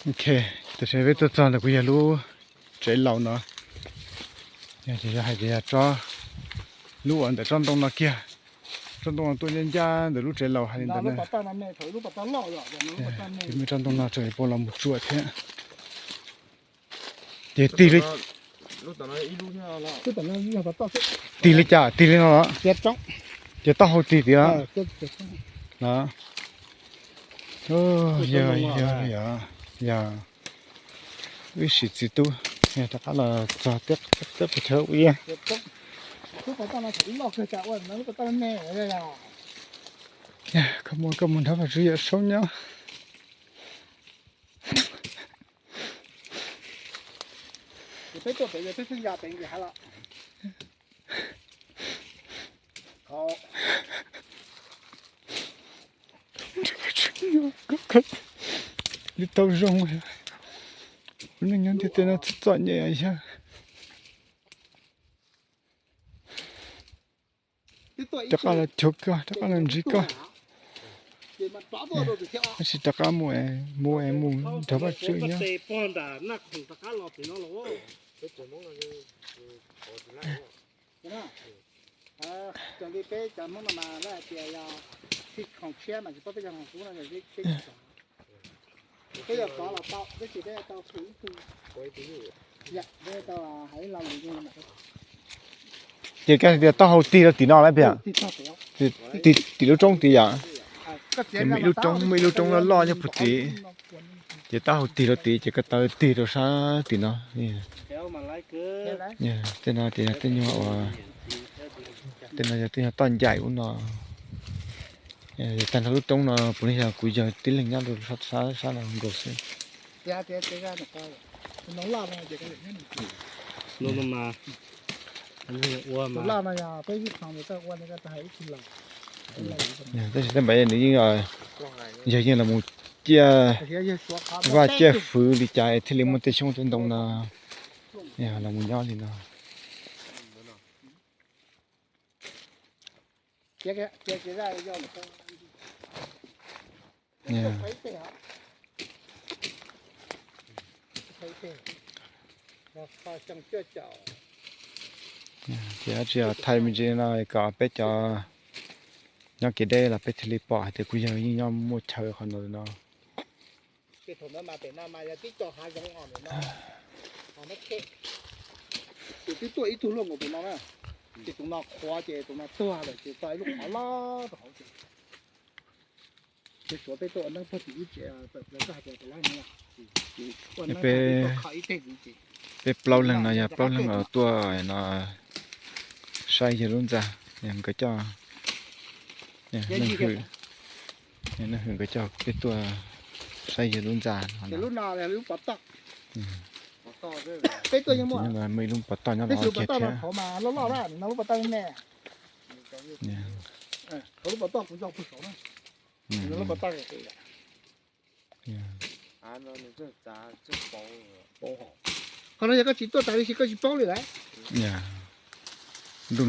Ok, tam sim no peb tuaj txog ntawm kuv yawg lub tsev laus no. Yog ces yog hais tias yog tsob, lub uas ntawm tsob ntoo no kiag, tsob ntoo no tuaj ncaj ncaj ntawm lub tsev laus hais li ntawd na. Ces muaj tsob ntoo no tseem puas los mus tsuam thiab. Ces tig li, tig li cas, tig li no los? Ces taub hau tig tid los? Yog, yog, yog. Wb sim txiv tub, yog rov qab los txog teb qhov chaw ub. Koj muaj, koj mus nrog vaj tswv yawm saub nyob. Li tau zoo, ua neej nyob ntiaj teb no txom nyem yog. Rov qab los cuag koj, rov qab los ntsib koj. Tab sis rov qab mus, mus es mus nrog vaj tswv nyob. Raws li peb cov Hmoob no mas lawv hais tias yog txij khoom tshiab mas tsis paub peb cov khoom kub no, peb tsis tov. Peb yuav tov los tau, tab sis peb yuav tau khwv ib tug, peb yuav tau hais ib lo lus zoo. Ces koj tias taub hau tig rau tim no lawm tiag? Tim, tim lub roob tid yom? Ces muaj ib lub roob, muaj ib lub roob loj loj nyob puag tid. Ces taub hau tig rau tid ces ko taw tig rau sab tim no. Tej no tias yog tej nyuag uas, tej no yog tej nyuag toj ncaim ub no. Yog tag nrho lub roob no puav leej yog kuv yawg tib leeg nyob rau sab, sab no nkaus xwb. Tab sis tej npam nws yeej, yawg yeej los mus ciaj vaj ciaj fwv li cas thiaj li muaj tej xyoob tej ntoo no, los mus nyob li no. Ces tsis thaij me ntsis no kom peb cov nyob kev deb los peb thiaj li pom hais tias kuv yawg yeej nyob muaj chaw qhov no no. Tus twb tuaj ib tug luaj nkaus tus no na, ces tus no qhuav ces tus no tuag lawm ces tau ib lub qhov loj rau hauv ces, ces suav peb tuaj ua neeb puag tim lub tsev, tawm plaws koj hais tias tawm lawm no, ua neeb kho ib teg ntxiv ces. Peb plaub leeg no yog plaub leeg uas tuaj no saib yawg lub ntxa, nkawd coj, leej hwm, leej hwm nkawd coj peb tuaj saib yawg lub ntxa no. Muaj ib lub pov toj nyob los kiag thiab. Qhov no yog koj tsis tuaj tas li sis koj tsis paub li lawm. Ntuj